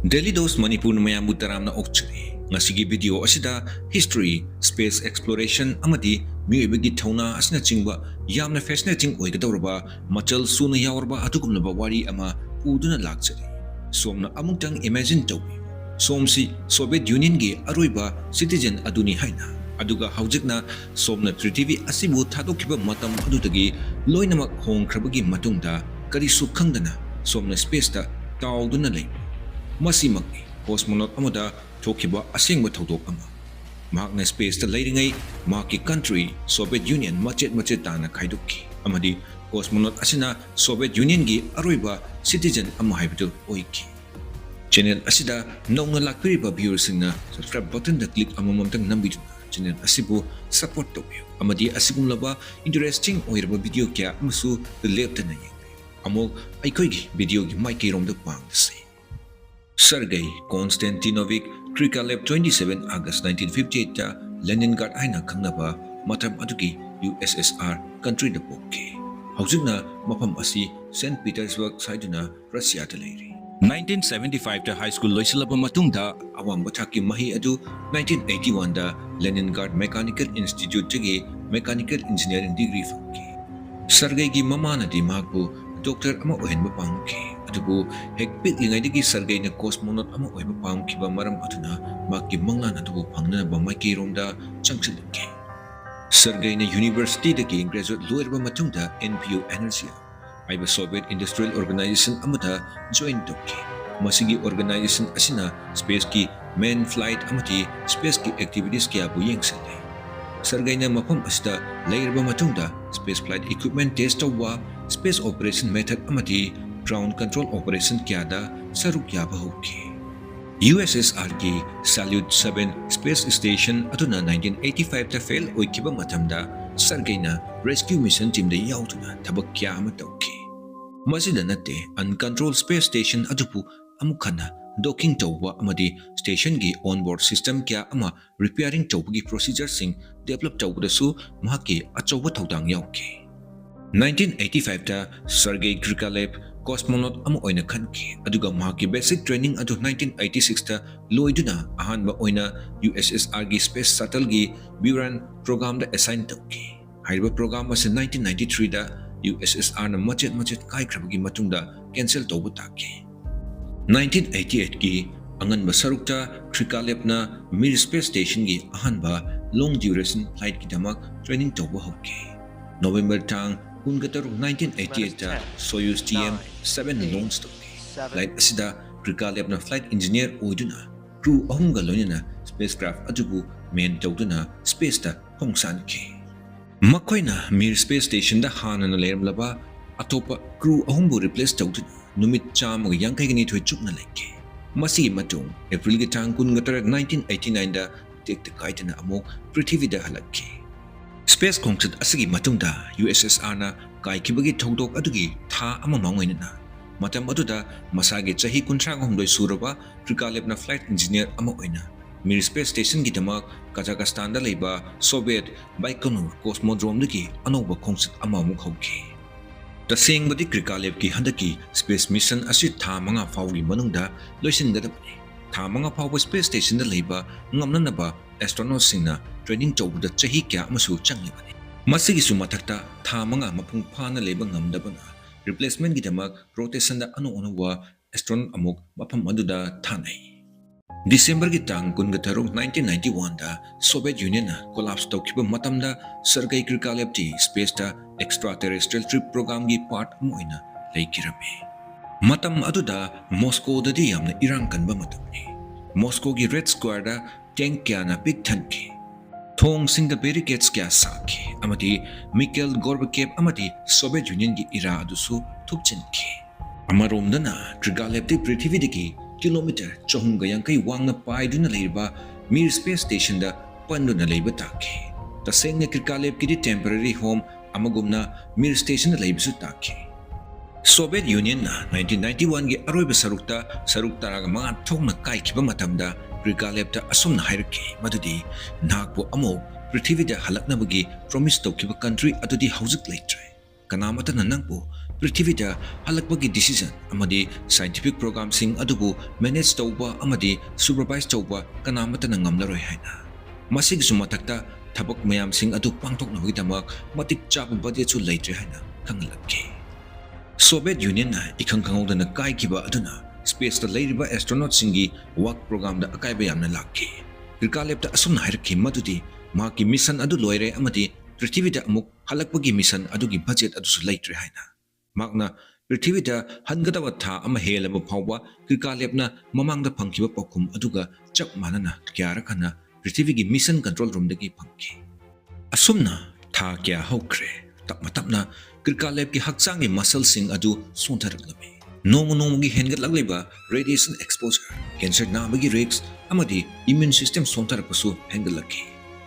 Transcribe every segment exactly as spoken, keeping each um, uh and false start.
Daily Dose ꯃꯅꯤꯄꯨꯔꯅ ꯃꯌꯥꯝꯕꯨ ꯇꯔꯥꯝꯅ ꯑꯣꯛꯆꯔꯤ꯫ ꯉꯁꯤꯒꯤ video ꯑꯁꯤꯗ history, space exploration ꯑꯃꯗꯤ ꯃꯤꯑꯣꯏꯕꯒꯤ ꯊꯧꯅꯥ ꯑꯁꯤꯅꯆꯤꯡꯕ ꯌꯥꯝꯅ fascinating ꯑꯣꯏꯒꯗꯧꯔꯕ, ꯃꯆꯜ ꯁꯨꯅ ꯌꯥꯎꯔꯕ ꯑꯗꯨꯒꯨꯝꯂꯕ ꯋꯥꯔꯤ ꯑꯃ ꯄꯨꯗꯨꯅ ꯂꯥꯛꯆꯔꯤ꯫ ꯁꯣꯝꯅ ꯑꯃꯨꯛꯇꯪ imagine ꯇꯧꯕꯤꯌꯨ, ꯁꯣꯝꯁꯤ Soviet Unionꯒꯤ ꯑꯔꯣꯏꯕ citizen ꯑꯗꯨꯅꯤ ꯍꯥꯏꯅ, ꯑꯗꯨꯒ ꯍꯧꯖꯤꯛꯅ ꯁꯣꯝꯅ ꯄ꯭ꯔꯤꯊꯤꯕꯤ ꯑꯁꯤꯕꯨ ꯊꯥꯗꯣꯛꯈꯤꯕ ꯃꯇꯝ ꯑꯗꯨꯗꯒꯤ ꯂꯣꯏꯅꯃꯛ ꯍꯣꯡꯈ꯭ꯔꯕꯒꯤ ꯃꯇꯨꯡꯗ ꯀꯔꯤꯁꯨ ꯈꯪꯗꯅ ꯁꯣꯝꯅ spaceꯇ ꯇꯥꯎꯗꯨꯅ ꯂꯩ꯫ ꯃꯁꯤꯃꯛꯅꯤ cosmonaut ꯑꯃꯗ ꯊꯣꯛꯈꯤꯕ ꯑꯁꯦꯡꯕ ꯊꯧꯗꯣꯛ ꯑꯃ꯫ ꯃꯍꯥꯛꯅ spaceꯇ ꯂꯩꯔꯤꯉꯩ ꯃꯍꯥꯛꯀꯤ country Soviet Union ꯃꯆꯦꯠ ꯃꯆꯦꯠ ꯇꯥꯅ ꯈꯥꯏꯗꯣꯛꯈꯤ ꯑꯃꯗꯤ cosmonaut ꯑꯁꯤꯅ Soviet Unionꯒꯤ ꯑꯔꯣꯏꯕ citizen ꯑꯃ ꯍꯥꯏꯕꯗꯨ ꯑꯣꯏꯈꯤ꯫ Channel ꯑꯁꯤꯗ ꯅꯧꯅ ꯂꯥꯛꯄꯤꯔꯤꯕ viewerꯁꯤꯡꯅ subscribe buttonꯗ click ꯑꯃꯃꯝꯇꯪ ꯅꯝꯕꯤꯗꯨꯅ channel ꯑꯁꯤꯕꯨ support ꯇꯧꯕꯤꯌꯨ ꯑꯃꯗꯤ ꯑꯁꯤꯒꯨꯝꯂꯕ interesting ꯑꯣꯏꯔꯕ video ꯀꯌꯥ ꯑꯃꯁꯨ ꯂꯦꯞꯇꯅ ꯌꯦꯡꯕꯤꯌꯨ꯫ ꯑꯃꯨꯛ ꯑꯩꯈꯣꯏꯒꯤ videoꯒꯤ ꯃꯥꯏꯀꯩꯔꯣꯝꯗ ꯄꯥꯡꯂꯁꯤ꯫ Sergei Konstantinovich Krikalev, twenty seven August nineteen fifty eight Leningrad ꯍꯥꯏꯅ ꯈꯪꯅꯕ ꯃꯇꯝ ꯑꯗꯨꯒꯤ U S S R countryꯗ ꯄꯣꯛꯈꯤ꯫ ꯍꯧꯖꯤꯛꯅ ꯃꯐꯝ ꯑꯁꯤ Saint Petersburg ꯍꯥꯏꯗꯨꯅ Russiaꯗ ꯂꯩꯔꯤ꯫ Nineteen seventy five high school ꯂꯣꯏꯁꯤꯜꯂꯕ ꯃꯇꯨꯡꯗ ꯑꯋꯥꯡꯕ ꯊꯥꯛꯀꯤ ꯃꯍꯩ ꯑꯗꯨ nineteen eighty one Leningrad Mechanical Instituteꯇꯒꯤ mechanical engineering degree ꯐꯪꯈꯤ꯫ Sergeiꯒꯤ ꯃꯃꯥꯅꯗꯤ ꯃꯍꯥꯛꯄꯨ doctor ꯑꯃ ꯑꯣꯏꯍꯟꯕ ꯄꯥꯝꯈꯤ, ꯑꯗꯨꯕꯨ ꯍꯦꯛ ꯄꯤꯛꯂꯤꯉꯩꯗꯒꯤ Sergeiꯅ cosmonaut ꯑꯃ ꯑꯣꯏꯕ ꯄꯥꯝꯈꯤꯕ ꯃꯔꯝ ꯑꯗꯨꯅ ꯃꯍꯥꯛꯀꯤ ꯃꯪꯂꯥꯟ ꯑꯗꯨꯕꯨ ꯐꯪꯅꯅꯕ ꯃꯥꯏꯀꯩꯔꯣꯝꯗ ꯆꯪꯁꯤꯜꯂꯛꯈꯤ꯫ Sergeiꯅ universityꯗꯒꯤ graduate ꯂꯣꯏꯔꯕ ꯃꯇꯨꯡꯗ N P O Energia ꯍꯥꯏꯕ Soviet industrial organization ꯑꯃꯗ join ꯇꯧꯈꯤ꯫ ꯃꯁꯤꯒꯤ organization ꯑꯁꯤꯅ spaceꯀꯤ manned flight ꯑꯃꯗꯤ spaceꯀꯤ activities ꯀꯌꯥꯕꯨ ꯌꯦꯡꯁꯤꯜꯂꯤ꯫ Sergeiꯅ ꯃꯐꯝ ꯑꯁꯤꯗ ꯂꯩꯔꯕ ꯃꯇꯨꯡꯗ space flight equipment test ꯇꯧꯕ, space operation method ꯑꯃꯗꯤ ground control operation ꯀꯌꯥꯗ ꯁꯔꯨꯛ ꯌꯥꯕ ꯍꯧꯈꯤ꯫ U S S Rꯒꯤ Salyut seven space station ꯑꯗꯨꯅ nineteen eighty fiveꯇ fail ꯑꯣꯏꯈꯤꯕ ꯃꯇꯝꯗ Sergeiꯅ rescue mission teamꯗ ꯌꯥꯎꯗꯨꯅ ꯊꯕꯛ ꯀꯌꯥ ꯑꯃ ꯇꯧꯈꯤ꯫ ꯃꯁꯤꯗ ꯅꯠꯇꯦ, uncontrolled space station ꯑꯗꯨꯕꯨ ꯑꯃꯨꯛ ꯍꯟꯅ docking ꯇꯧꯕ ꯑꯃꯗꯤ stationꯒꯤ onboard system ꯀꯌꯥ ꯑꯃ repairing ꯇꯧꯕꯒꯤ procedureꯁꯤꯡ develop ꯇꯧꯕꯗꯁꯨ ꯃꯍꯥꯛꯀꯤ ꯑꯆꯧꯕ ꯊꯧꯗꯥꯡ ꯌꯥꯎꯈꯤ꯫ Nineteen eighty fiveꯇ Sergei Krikalev cosmonaut ꯑꯃ ꯑꯣꯏꯅ ꯈꯟꯈꯤ, ꯑꯗꯨꯒ ꯃꯍꯥꯛꯀꯤ basic training ꯑꯗꯨ nineteen eighty six ꯇ ꯂꯣꯏꯗꯨꯅ ꯑꯍꯥꯟꯕ ꯑꯣꯏꯅ U S S R ꯒꯤ space shuttle ꯒꯤ Buran program ꯗ assign ꯇꯧꯈꯤ꯫ ꯍꯥꯏꯔꯤꯕ program ꯑꯁꯤ nineteen ninety three ꯗ U S S R ꯅ ꯃꯆꯦꯠ ꯃꯆꯦꯠ ꯀꯥꯏꯈ꯭ꯔꯕꯒꯤ ꯃꯇꯨꯡꯗ cancel ꯇꯧꯕ ꯇꯥꯈꯤ꯫ Nineteen eighty eight ꯀꯤ ꯑꯉꯟꯕ ꯁꯔꯨꯛꯇ Krikalev ꯅ Mir space station ꯒꯤ ꯑꯍꯥꯟꯕ long duration flight ꯀꯤꯗꯃꯛ training ꯇꯧꯕ ꯍꯧꯈꯤ꯫ November ꯇꯥꯡ ꯀꯨꯟꯒ ꯇꯔꯨꯛ, nineteen eighty eight ꯇ Soyuz T M seven launch ꯇꯧꯈꯤ꯫ Flight ꯑꯁꯤꯗ Krikalev ꯅ flight engineer ꯑꯣꯏꯗꯨꯅ crew ꯑꯍꯨꯝꯒ ꯂꯣꯏꯅꯅ spacecraft ꯑꯗꯨꯕꯨ man ꯇꯧꯗꯨꯅ space ꯇ ꯈꯣꯡꯁꯥꯟꯈꯤ꯫ ꯃꯈꯣꯏꯅ Mir space station ꯗ ꯍꯥꯟꯅꯅ ꯂꯩꯔꯝꯂꯕ ꯑꯇꯣꯞꯄ crew ꯑꯍꯨꯝꯕꯨ replace ꯇꯧꯗꯨꯅ ꯅꯨꯃꯤꯠ ꯆꯥꯝꯃꯒ ꯌꯥꯡꯈꯩꯒ ꯅꯤꯊꯣꯏ ꯆꯨꯞꯅ ꯂꯩꯈꯤ꯫ ꯃꯁꯤꯒꯤ ꯃꯇꯨꯡ April ꯒꯤ ꯇꯥꯡ ꯀꯨꯟꯒ ꯇꯔꯦꯠ, nineteen eighty nine ꯗ ꯇꯦꯛꯇ ꯀꯥꯏꯗꯅ ꯑꯃꯨꯛ ꯄ꯭ꯔꯤꯊꯤꯕꯤꯗ ꯍꯜꯂꯛꯈꯤ꯫ Space ꯈꯣꯡꯆꯠ ꯑꯁꯤꯒꯤ ꯃꯇꯨꯡꯗ U S S R ꯅ ꯀꯥꯏꯈꯤꯕꯒꯤ ꯊꯧꯗꯣꯛ ꯑꯗꯨꯒꯤ ꯊꯥ ꯑꯃ ꯃꯥꯡꯑꯣꯏꯅꯅ, ꯃꯇꯝ ꯑꯗꯨꯗ ꯃꯁꯥꯒꯤ ꯆꯍꯤ ꯀꯨꯟꯊ꯭ꯔꯥꯒ ꯍꯨꯝꯗꯣꯏ ꯁꯨꯔꯕ Krikalev ꯅ flight engineer ꯑꯃ ꯑꯣꯏꯅ Mir space station ꯒꯤꯗꯃꯛ Kazakhstan ꯗ ꯂꯩꯕ Soviet Baikonur cosmodrome ꯗꯒꯤ ꯑꯅꯧꯕ ꯈꯣꯡꯆꯠ ꯑꯃꯃꯨꯛ ꯍꯧꯈꯤ꯫ ꯇꯁꯦꯡꯕꯗꯤ Krikalev ꯀꯤ ꯍꯟꯗꯛꯀꯤ space mission ꯑꯁꯤ ꯊꯥ ꯃꯉꯥ ꯐꯥꯎꯕꯒꯤ ꯃꯅꯨꯡꯗ ꯂꯣꯏꯁꯤꯟꯒꯗꯕꯅꯤ꯫ ꯊꯥ ꯃꯉꯥ ꯐꯥꯎꯕ space station ꯗ ꯂꯩꯕ ꯉꯝꯅꯅꯕ astronaut ꯁꯤꯡꯅ training ꯇꯧꯕꯗ ꯆꯍꯤ ꯀꯌꯥ ꯑꯃꯁꯨ ꯆꯪꯂꯤꯕꯅꯤ꯫ ꯃꯁꯤꯒꯤꯁꯨ ꯃꯊꯛꯇ, ꯊꯥ ꯃꯉꯥ ꯃꯄꯨꯡ ꯐꯥꯅ ꯂꯩꯕ ꯉꯝꯗꯕꯅ replacement ꯒꯤꯗꯃꯛ rotation ꯗ ꯑꯅꯧ ꯑꯅꯧꯕ astronaut ꯑꯃꯨꯛ ꯃꯐꯝ ꯑꯗꯨꯗ ꯊꯥꯅꯩ꯫ December ꯒꯤ ꯇꯥꯡ ꯀꯨꯟꯒ ꯇꯔꯨꯛ, nineteen ninety one ꯗ Soviet Union ꯅ collapse ꯇꯧꯈꯤꯕ ꯃꯇꯝꯗ Sergei Krikalev ꯗꯤ space ꯇ extraterrestrial trip program ꯒꯤ part ꯑꯃ ꯑꯣꯏꯅ ꯂꯩꯈꯤꯔꯝꯃꯤ꯫ ꯃꯇꯝ ꯑꯗꯨꯗ Moscow ꯗꯗꯤ ꯌꯥꯝꯅ ꯏꯔꯥꯡ ꯀꯟꯕ ꯃꯇꯝꯅꯤ꯫ Moscow ꯒꯤ Red Square ꯗ tank ꯀꯌꯥꯅ ꯄꯤꯛ ꯊꯟꯈꯤ꯫ ꯊꯣꯡꯁꯤꯡꯗ barricades ꯀꯌꯥ ꯁꯥꯈꯤ, ꯑꯃꯗꯤ Mikhail Gorbachev ꯑꯃꯗꯤ Soviet Union ꯒꯤ ꯏꯔꯥ ꯑꯗꯨꯁꯨ ꯊꯨꯞꯆꯤꯟꯈꯤ꯫ ꯑꯃꯔꯣꯝꯗꯅ, Krikalev ꯗꯤ ꯄ꯭ꯔꯤꯊꯤꯕꯤꯗꯒꯤ kilometre ꯆꯍꯨꯝꯒ ꯌꯥꯡꯈꯩ ꯋꯥꯡꯅ ꯄꯥꯏꯗꯨꯅ ꯂꯩꯔꯤꯕ Mir space station ꯗ ꯄꯟꯗꯨꯅ ꯂꯩꯕ ꯇꯥꯈꯤ꯫ ꯇꯁꯦꯡꯅ Krikalev ꯀꯤꯗꯤ temporary home ꯑꯃꯒꯨꯝꯅ Mir station ꯗ ꯂꯩꯕꯁꯨ ꯇꯥꯈꯤ꯫ Soviet Union ꯅ nineteen ninety one ꯒꯤ ꯑꯔꯣꯏꯕ ꯁꯔꯨꯛꯇ ꯁꯔꯨꯛ ꯇꯔꯥꯒ ꯃꯉꯥ ꯊꯣꯛꯅ ꯀꯥꯏꯈꯤꯕ ꯃꯇꯝꯗ, Krikalev ꯇ ꯑꯁꯨꯝꯅ ꯍꯥꯏꯔꯛꯈꯤ ꯃꯗꯨꯗꯤ, "ꯅꯍꯥꯛꯄꯨ ꯑꯃꯨꯛ ꯄ꯭ꯔꯤꯊꯤꯕꯤꯗ ꯍꯜꯂꯛꯅꯕꯒꯤ promise ꯇꯧꯈꯤꯕ country ꯑꯗꯨꯗꯤ ꯍꯧꯖꯤꯛ ꯂꯩꯇ꯭ꯔꯦ꯫ ꯀꯅꯥꯃꯠꯇꯅ ꯅꯪꯕꯨ ꯄ꯭ꯔꯤꯊꯤꯕꯤꯗ ꯍꯜꯂꯛꯄꯒꯤ decision ꯑꯃꯗꯤ scientific programꯁꯤꯡ ꯑꯗꯨꯕꯨ manage ꯇꯧꯕ ꯑꯃꯗꯤ supervise ꯇꯧꯕ ꯀꯅꯥꯃꯠꯇꯅ ꯉꯝꯂꯔꯣꯏ ꯍꯥꯏꯅ꯫ ꯃꯁꯤꯒꯤꯁꯨ ꯃꯊꯛꯇ ꯊꯕꯛ ꯃꯌꯥꯝꯁꯤꯡ ꯑꯗꯨ ꯄꯥꯡꯊꯣꯛꯅꯕꯒꯤꯗꯃꯛ ꯃꯇꯤꯛ ꯆꯥꯕ budgetꯁꯨ ꯂꯩꯇ꯭ꯔꯦ ꯍꯥꯏꯅ ꯈꯪꯍꯜꯂꯛꯈꯤ꯫ Soviet Unionꯅ ꯏꯈꯪ ꯈꯪꯍꯧꯗꯅ ꯀꯥꯏꯈꯤꯕ ꯑꯗꯨꯅ spaceꯇ ꯂꯩꯔꯤꯕ astronautꯁꯤꯡꯒꯤ work programꯗ ꯑꯀꯥꯏꯕ ꯌꯥꯝꯅ ꯂꯥꯛꯈꯤ꯫ ꯀ꯭ꯔꯤꯀꯥꯂꯦꯞꯇ ꯑꯁꯨꯝꯅ ꯍꯥꯏꯔꯛꯈꯤ ꯃꯗꯨꯗꯤ ꯃꯍꯥꯛꯀꯤ mission ꯑꯗꯨ ꯂꯣꯏꯔꯦ ꯑꯃꯗꯤ ꯄ꯭ꯔꯤꯊꯤꯕꯤꯗ ꯑꯃꯨꯛ ꯍꯜꯂꯛꯄꯒꯤ mission ꯑꯗꯨꯒꯤ budget ꯑꯗꯨꯁꯨ ꯂꯩꯇ꯭ꯔꯦ ꯍꯥꯏꯅ꯫ ꯃꯍꯥꯛꯅ ꯄ꯭ꯔꯤꯊꯤꯕꯤꯗ ꯍꯟꯒꯗꯕ ꯊꯥ ꯑꯃ ꯍꯦꯜꯂꯕ ꯐꯥꯎꯕ ꯀ꯭ꯔꯤꯀꯥꯂꯦꯞꯅ ꯃꯃꯥꯡꯗ ꯐꯪꯈꯤꯕ ꯄꯥꯎꯈꯨꯝ ꯑꯗꯨꯒ ꯆꯞ ꯃꯥꯟꯅꯅ ꯀꯌꯥꯔꯛ ꯍꯟꯅ ꯄ꯭ꯔꯤꯊꯤꯕꯤꯒꯤ mission control roomꯗꯒꯤ ꯐꯪꯈꯤ꯫ ꯑꯁꯨꯝꯅ ꯊꯥ ꯀꯌꯥ ꯍꯧꯈ꯭ꯔꯦ꯫ ꯇꯞꯅ ꯇꯞꯅ ꯀ꯭ꯔꯤꯀꯥꯂꯦꯞꯀꯤ ꯍꯛꯆꯥꯡꯒꯤ muscleꯁꯤꯡ ꯑꯗꯨ ꯁꯣꯟꯊꯔꯛꯂꯝꯃꯤ꯫ ꯅꯣꯡꯃ ꯅꯣꯡꯃꯒꯤ ꯍꯦꯟꯒꯠꯂꯛꯂꯤꯕ radiation exposure, cancer ꯅꯥꯕꯒꯤ risk ꯑꯃꯗꯤ immune system ꯁꯣꯟꯊꯔꯛꯄꯁꯨ ꯍꯦꯟꯒꯠꯂꯛꯈꯤ꯫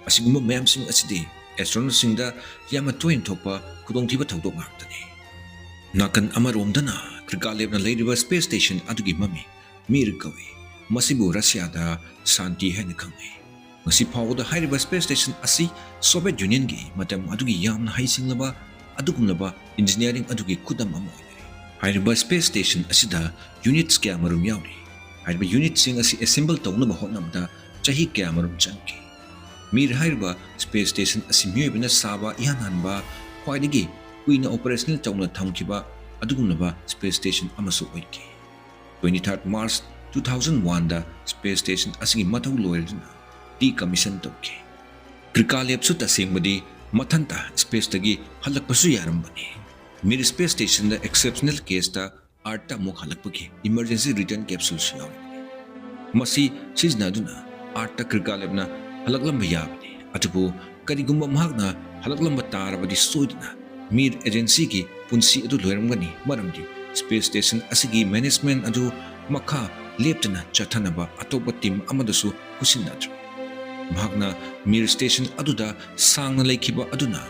ꯑꯁꯤꯒꯨꯝꯕ ꯃꯌꯥꯝꯁꯤꯡ ꯑꯁꯤꯗꯤ astronautꯁꯤꯡꯗ ꯌꯥꯝꯅ ꯇꯣꯏꯅ ꯊꯣꯛꯄ ꯈꯨꯗꯣꯡꯊꯤꯕ ꯊꯧꯗꯣꯛ ꯉꯥꯛꯇꯅꯤ꯫ ꯅꯥꯀꯟ ꯑꯃꯔꯣꯝꯗꯅ ꯀ꯭ꯔꯤꯀꯥꯂꯦꯞꯅ ꯂꯩꯔꯤꯕ space station ꯑꯗꯨꯒꯤ ꯃꯃꯤꯡ ꯃꯤꯔ ꯀꯧꯏ꯫ ꯃꯁꯤꯕꯨ ꯔꯁꯤꯌꯥꯗ ꯁꯥꯟꯇꯤ ꯍꯥꯏꯅ ꯈꯪꯅꯩ꯫ ꯉꯁꯤ ꯐꯥꯎꯕꯗ ꯍꯥꯏꯔꯤꯕ space station ꯑꯁꯤ Soviet Unionꯒꯤ ꯃꯇꯝ ꯑꯗꯨꯒꯤ ꯌꯥꯝꯅ ꯍꯩꯁꯤꯡꯂꯕ ꯑꯗꯨꯒꯨꯝꯂꯕ engineering ꯑꯗꯨꯒꯤ ꯈꯨꯗꯝ ꯑꯃ ꯑꯣꯏꯅ ꯂꯩ꯫ ꯍꯥꯏꯔꯤꯕ space station ꯑꯁꯤꯗ units ꯀꯌꯥꯃꯔꯨꯝ ꯌꯥꯎꯔꯤ꯫ ꯍꯥꯏꯔꯤꯕ unitꯁꯤꯡ ꯑꯁꯤ assemble ꯇꯧꯅꯕ ꯍꯣꯠꯅꯕꯗ ꯆꯍꯤ ꯀꯌꯥꯃꯔꯨꯝ ꯆꯪꯈꯤ꯫ ꯃꯤꯔ ꯍꯥꯏꯔꯤꯕ space station ꯑꯁꯤ ꯃꯤꯑꯣꯏꯕꯅ ꯁꯥꯕ ꯏꯍꯥꯟ ꯍꯥꯟꯕ, ꯈ꯭ꯋꯥꯏꯗꯒꯤ ꯀꯨꯏꯅ operational ꯇꯧꯅ ꯊꯝꯈꯤꯕ ꯑꯗꯨꯒꯨꯝꯂꯕ space station ꯑꯃꯁꯨ ꯑꯣꯏꯈꯤ꯫ Twenty third March two thousand oneꯗ space station ꯑꯁꯤꯒꯤ ꯃꯊꯧ ꯂꯣꯏꯔꯗꯨꯅ decommission ꯇꯧꯈꯤ꯫ ꯀ꯭ꯔꯤꯀꯥꯂꯦꯞꯁꯨ ꯇꯁꯦꯡꯕꯗꯤ ꯃꯊꯟꯇ spaceꯇꯒꯤ ꯍꯜꯂꯛꯄꯁꯨ ꯌꯥꯔꯝꯕꯅꯤ꯫ ꯃꯤꯔ space stationꯗ exceptional caseꯇ Earthꯇ ꯑꯃꯨꯛ ꯍꯜꯂꯛꯄꯒꯤ emergency return capsuleꯁꯨ ꯌꯥꯎꯔꯤ꯫ ꯃꯁꯤ ꯁꯤꯖꯤꯟꯅꯗꯨꯅ Earthꯇ ꯀ꯭ꯔꯤꯀꯥꯂꯦꯞꯅ ꯍꯜꯂꯛꯂꯝꯕ ꯌꯥꯕꯅꯤ꯫ ꯑꯗꯨꯕꯨ ꯀꯔꯤꯒꯨꯝꯕ ꯃꯍꯥꯛꯅ ꯍꯜꯂꯛꯂꯝꯕ ꯇꯥꯔꯕꯗꯤ ꯁꯣꯏꯗꯅ ꯃꯤꯔ agencyꯒꯤ ꯄꯨꯟꯁꯤ ꯑꯗꯨ ꯂꯣꯏꯔꯝꯒꯅꯤ, ꯃꯔꯝꯗꯤ space station ꯑꯁꯤꯒꯤ management ꯑꯗꯨ ꯃꯈꯥ ꯂꯦꯞꯇꯅ ꯆꯠꯊꯅꯕ ꯑꯇꯣꯞꯄ team ꯑꯃꯗꯁꯨ ꯈꯨꯠꯁꯤꯟꯅꯗ꯭ꯔꯦ꯫ ꯃꯍꯥꯛꯅ ꯃꯤꯔ station ꯑꯗꯨꯗ ꯁꯥꯡꯅ ꯂꯩꯈꯤꯕ ꯑꯗꯨꯅ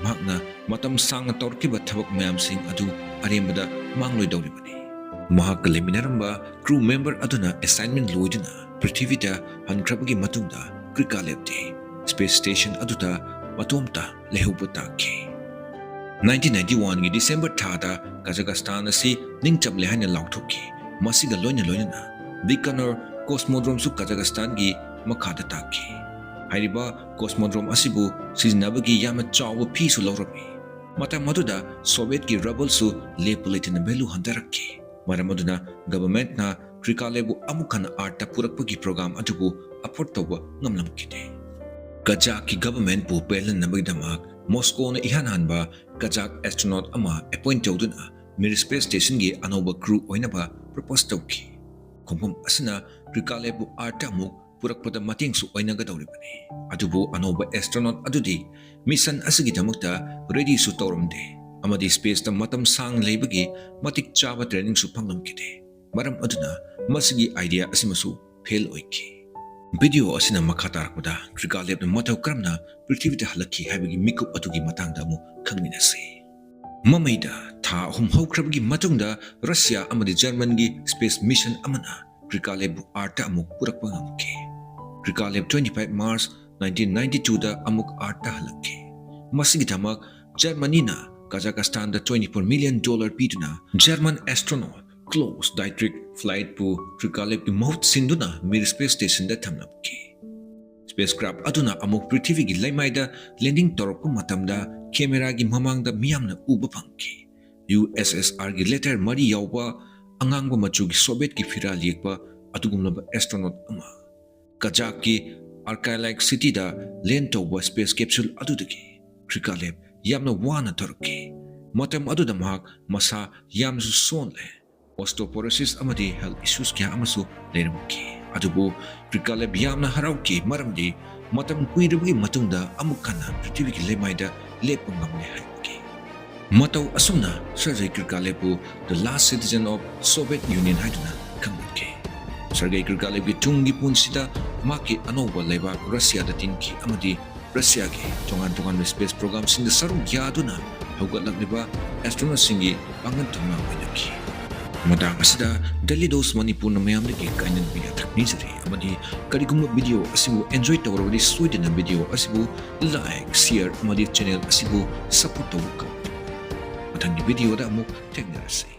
ꯃꯍꯥꯛꯅ ꯃꯇꯝ ꯁꯥꯡꯅ ꯇꯧꯔꯛꯈꯤꯕ ꯊꯕꯛ ꯃꯌꯥꯝꯁꯤꯡ ꯑꯗꯨ ꯑꯔꯦꯝꯕꯗ ꯃꯥꯡꯂꯣꯏꯗꯧꯔꯤꯕꯅꯤ꯫ ꯃꯍꯥꯛꯀ ꯂꯩꯃꯤꯟꯅꯔꯝꯕ crew member ꯑꯗꯨꯅ assignment ꯂꯣꯏꯗꯨꯅ ꯄ꯭ꯔꯤꯊꯤꯕꯤꯗ ꯍꯟꯈ꯭ꯔꯕꯒꯤ ꯃꯇꯨꯡꯗ ꯀ꯭ꯔꯤꯀꯥꯂꯦꯞꯇꯤ space station ꯑꯗꯨꯗ ꯃꯇꯣꯝꯇ ꯂꯩꯍꯧꯕ ꯇꯥꯈꯤ꯫ ꯅꯥꯏꯟꯇꯤꯟ ꯅꯥꯏꯟꯇꯤ ꯋꯥꯟꯒꯤ ꯗꯤꯁꯦꯝꯕꯔ ꯊꯥꯗ ꯀꯖꯥꯀꯁꯇꯥꯟ ꯑꯁꯤ ꯅꯤꯡꯇꯝꯂꯦ ꯍꯥꯏꯅ ꯂꯥꯎꯊꯣꯛꯈꯤ꯫ ꯃꯁꯤꯒ ꯂꯣꯏꯅ ꯂꯣꯏꯅꯅ ꯕꯤꯀꯅꯔ ꯀꯣꯁꯃꯣꯗ꯭ꯔꯣꯝꯁꯨ ꯀꯖꯥꯀꯁꯇꯥꯟꯒꯤ ꯃꯈꯥꯗ ꯇꯥꯈꯤ꯫ ꯍꯥꯏꯔꯤꯕ ꯀꯣꯁꯃꯣꯗ꯭ꯔꯣꯝ ꯑꯁꯤꯕꯨ ꯁꯤꯖꯤꯟꯅꯕꯒꯤ ꯌꯥꯝꯅ ꯆꯥꯎꯕ ꯐꯤꯁꯨ ꯂꯧꯔꯝꯃꯤ꯫ ꯃꯇꯝ ꯑꯗꯨꯗ ꯁꯣꯚꯤꯌꯦꯠꯀꯤ ꯔꯕꯜꯁꯨ ꯂꯦꯞꯄ ꯂꯩꯇꯅ ꯚꯦꯂꯨ ꯍꯟꯊꯔꯛꯈꯤ꯫ ꯃꯔꯝ ꯑꯗꯨꯅ ꯒꯚꯔꯟꯃꯦꯟꯠꯅ ꯀ꯭ꯔꯤꯀꯥꯂꯦꯕꯨ ꯑꯃꯨꯛ ꯍꯟꯅ ꯑꯥꯔꯠꯇ ꯄꯨꯔꯛꯄꯒꯤ ꯄ꯭ꯔꯣꯒ꯭ꯔꯥꯝ ꯑꯗꯨꯕꯨ ꯑꯦꯐꯣꯔꯗ ꯇꯧꯕ ꯉꯝꯂꯝꯈꯤꯗꯦ꯫ ꯀꯖꯥꯛꯀꯤ ꯒꯚꯔꯟꯃꯦꯟꯠꯄꯨ ꯄꯦꯜꯍꯟꯅꯕꯒꯤꯗꯃꯛ ꯃꯣꯁꯀꯣꯅ ꯏꯍꯥꯟ ꯍꯥꯟꯕ ꯀꯖꯥꯛ ꯑꯦꯁꯇ꯭ꯔꯣꯅꯣꯠ ꯑꯃ ꯑꯦꯄꯣꯏꯟꯠ ꯇꯧꯗꯨꯅ ꯃꯤꯔ ꯁ꯭ꯄꯦꯁ ꯁ꯭ꯇꯦꯁꯟꯒꯤ ꯑꯅꯧꯕ ꯀ꯭ꯔꯨ ꯑꯣꯏꯅꯕ ꯄ꯭ꯔꯣꯄꯣꯖ ꯇꯧꯈꯤ꯫ ꯈꯣꯡꯐꯝ ꯑꯁꯤꯅ ꯀ꯭ꯔꯤꯀꯥꯂꯦꯕꯨ ꯑꯥꯔꯠꯇ ꯑꯃꯨꯛ ꯄꯨꯔꯛꯄꯗ ꯃꯇꯦꯡꯁꯨ ꯑꯣꯏꯅꯒꯗꯧꯔꯤꯕꯅꯤ꯫ ꯑꯗꯨꯕꯨ ꯑꯅꯧꯕ ꯑꯦꯁꯇ꯭ꯔꯣꯅꯣꯠ ꯑꯗꯨꯗꯤ ꯃꯤꯁꯟ ꯑꯁꯤꯒꯤꯗꯃꯛꯇ ꯔꯦꯗꯤꯁꯨ ꯇꯧꯔꯝꯗꯦ ꯑꯃꯗꯤ ꯁ꯭ꯄꯦꯁꯇ ꯃꯇꯝ ꯁꯥꯡꯅ ꯂꯩꯕꯒꯤ ꯃꯇꯤꯛ ꯆꯥꯕ ꯇ꯭ꯔꯦꯅꯤꯡꯁꯨ ꯐꯪꯂꯝꯈꯤꯗꯦ꯫ ꯃꯔꯝ ꯑꯗꯨꯅ ꯃꯁꯤꯒꯤ ꯑꯥꯏꯗꯤꯌꯥ ꯑꯁꯤꯃꯁꯨ ꯐꯦꯜ ꯑꯣꯏꯈꯤ꯫ ꯚꯤꯗꯤꯑꯣ ꯑꯁꯤꯅ ꯃꯈꯥ ꯇꯥꯔꯛꯄꯗ ꯀ꯭ꯔꯤꯀꯥꯂꯦꯕꯅ ꯃꯇꯧ ꯀꯔꯝꯅ ꯄ꯭ꯔꯤꯊꯤꯕꯤꯗ ꯍꯜꯂꯛꯈꯤ ꯍꯥꯏꯕꯒꯤ ꯃꯤꯀꯨꯞ ꯑꯗꯨꯒꯤ ꯃꯇꯥꯡꯗ ꯑꯃꯨꯛ ꯈꯪꯃꯤꯟꯅꯁꯤ꯫ ꯃꯃꯩꯗ ꯊꯥ ꯑꯍꯨꯝ ꯍꯧꯈ꯭ꯔꯕꯒꯤ ꯃꯇꯨꯡꯗ ꯔꯁꯤꯌꯥ ꯑꯃꯗꯤ ꯖꯔꯃꯟꯒꯤ ꯁ꯭ꯄꯦꯁ ꯃꯤꯁꯟ ꯑꯃꯅ ꯀ꯭ꯔꯤꯀꯥꯂꯦꯕꯕꯨ ꯑꯥꯔꯠꯇ ꯑꯃꯨꯛ ꯄꯨꯔꯛꯄ ꯉꯝꯈꯤ꯫ ꯀ꯭ꯔꯤꯀꯥꯂꯦꯕ twenty five March nineteen ninety twoꯗ ꯑꯃꯨꯛ ꯑꯥꯔꯠꯇ ꯍꯜꯂꯛꯈꯤ꯫ ꯃꯁꯤꯒꯤꯗꯃꯛ ꯖꯔꯃꯅꯤꯅ ꯀꯖꯥꯀꯁꯇꯥꯟꯗ twenty four million dollar ꯄꯤꯗꯨꯅ ꯖꯔꯃꯟ ꯑꯦꯁꯇ꯭ꯔꯣꯅꯣꯠ ꯀ꯭ꯂꯣꯁ ꯗꯥꯏꯇ꯭ꯔꯤꯛ ꯐ꯭ꯂꯥꯏꯠꯄꯨ ꯀ꯭ꯔꯤꯀꯥꯂꯦꯕꯀꯤ ꯃꯍꯨꯠ ꯁꯤꯟꯗꯨꯅ ꯃꯤꯔ ꯁ꯭ꯄꯦꯁ ꯁ꯭ꯇꯦꯁꯟꯗ ꯊꯝꯂꯝꯈꯤ꯫ ꯁ꯭ꯄꯦꯁ ꯀ꯭ꯔꯥꯐ ꯑꯗꯨꯅ ꯑꯃꯨꯛ ꯄ꯭ꯔꯤꯊꯤꯕꯤꯒꯤ ꯂꯩꯃꯥꯏꯗ ꯂꯦꯟꯗꯤꯡ ꯇꯧꯔꯛꯄ ꯃꯇꯝꯗ ꯀꯦꯃꯦꯔꯥꯒꯤ ꯃꯃꯥꯡꯗ ꯃꯤꯌꯥꯝꯅ ꯎꯕ ꯐꯪꯈꯤ꯫ ꯌꯨ ꯑꯦꯁ ꯑꯦꯁ ꯑꯥꯔꯒꯤ ꯂꯦꯇꯔ ꯃꯔꯤ ꯌꯥꯎꯕ ꯑꯉꯥꯡꯕ ꯃꯆꯨꯒꯤ ꯁꯣꯚꯤꯌꯦꯠꯀꯤ ꯐꯤꯔꯥꯜ ꯌꯦꯛꯄ ꯑꯗꯨꯒꯨꯝꯂꯕ ꯑꯦꯁꯇ꯭ꯔꯣꯅꯣꯠ ꯑꯃ꯫ ꯀꯖꯥꯛꯀꯤ ꯑꯥꯔꯀꯥꯏꯂꯥꯏꯛ ꯁꯤꯇꯤꯗ ꯂꯦꯟ ꯇꯧꯕ ꯁ꯭ꯄꯦꯁ ꯀꯦꯞꯁꯨꯜ ꯑꯗꯨꯗꯒꯤ ꯀ꯭ꯔꯤꯀꯥꯂꯦꯕ ꯌꯥꯝꯅ ꯋꯥꯅ ꯊꯣꯔꯛꯈꯤ꯫ ꯃꯇꯝ ꯑꯗꯨꯗ ꯃꯍꯥꯛ ꯃꯁꯥ ꯌꯥꯝꯅꯁꯨ ꯁꯣꯜꯂꯦ꯫ ꯑꯣꯁꯇꯣꯄꯣꯔꯣꯁꯤꯁ ꯑꯃꯗꯤ ꯍꯦꯜꯊ ꯏꯁꯨꯁ ꯀꯌꯥ ꯑꯃꯁꯨ ꯂꯩꯔꯝꯈꯤ꯫ ꯑꯗꯨꯕꯨ ꯀ꯭ꯔꯤꯀꯥꯂꯦꯕ ꯌꯥꯝꯅ ꯍꯔꯥꯎꯈꯤ, ꯃꯔꯝꯗꯤ ꯃꯇꯝ ꯀꯨꯏꯔꯕꯒꯤ ꯃꯇꯨꯡꯗ ꯑꯃꯨꯛ ꯍꯟꯅ ꯄ꯭ꯔꯤꯊꯤꯕꯤꯒꯤ ꯂꯩꯃꯥꯏꯗ ꯂꯦꯞꯄ ꯉꯝꯂꯦ ꯍꯥꯏꯕꯒꯤ꯫ ꯃꯇꯧ ꯑꯁꯨꯝꯅ ꯁꯔꯖꯩ ꯀ꯭ꯔꯤꯀꯥꯂꯦꯕꯄꯨ The Last Citizen of Soviet Union ꯍꯥꯏꯗꯨꯅ ꯈꯪꯅꯈꯤ꯫ ꯁꯔꯒꯩ ꯀ꯭ꯔꯤꯀꯥꯂꯦꯕꯀꯤ ꯇꯨꯡꯒꯤ ꯄꯨꯟꯁꯤꯗ ꯃꯍꯥꯛꯀꯤ ꯑꯅꯧꯕ ꯂꯩꯕꯥꯛ ꯔꯁꯤꯌꯥꯗ ꯇꯤꯟꯈꯤ ꯑꯃꯗꯤ ꯔꯁꯤꯌꯥꯒꯤ ꯇꯣꯉꯥꯟ ꯇꯣꯉꯥꯟꯕ ꯁ꯭ꯄꯦꯁ ꯄ꯭ꯔꯣꯒ꯭ꯔꯥꯝꯁꯤꯡꯗ ꯁꯔꯨꯛ ꯌꯥꯗꯨꯅ ꯍꯧꯒꯠꯂꯛꯂꯤꯕ ꯑꯦꯁꯇ꯭ꯔꯣꯅꯣꯠꯁꯤꯡꯒꯤ ꯄꯥꯡꯒꯜ ꯊꯧꯅꯥ ꯑꯣꯏꯅꯈꯤ꯫ ꯃꯇꯥꯡ ꯑꯁꯤꯗ ꯗꯦꯂꯤ ꯗꯣꯁ ꯃꯅꯤꯄꯨꯔꯅ ꯃꯌꯥꯝꯗꯒꯤ ꯀꯥꯏꯅꯕ ꯌꯥꯊꯪ ꯅꯤꯖꯔꯤ ꯑꯃꯗꯤ ꯀꯔꯤꯒꯨꯝꯕ ꯚꯤꯗꯤꯑꯣ ꯑꯁꯤꯕꯨ ꯑꯦꯟꯖꯣꯏ ꯇꯧꯔꯕꯗꯤ ꯁꯣꯏꯗꯅ ꯚꯤꯗꯤꯑꯣ ꯑꯁꯤꯕꯨ ꯂꯥꯏꯛ, ꯁꯤꯌꯔ ꯑꯃꯗꯤ ꯆꯦꯅꯦꯜ ꯑꯁꯤꯕꯨ ꯁꯄꯣꯔꯠ ꯇꯧꯕ ꯀꯥꯎꯕꯤꯒꯅꯨ꯫ ꯃꯊꯪꯒꯤ video ꯗ ꯑꯃꯨꯛ ꯊꯦꯡꯅꯔꯁꯤ꯫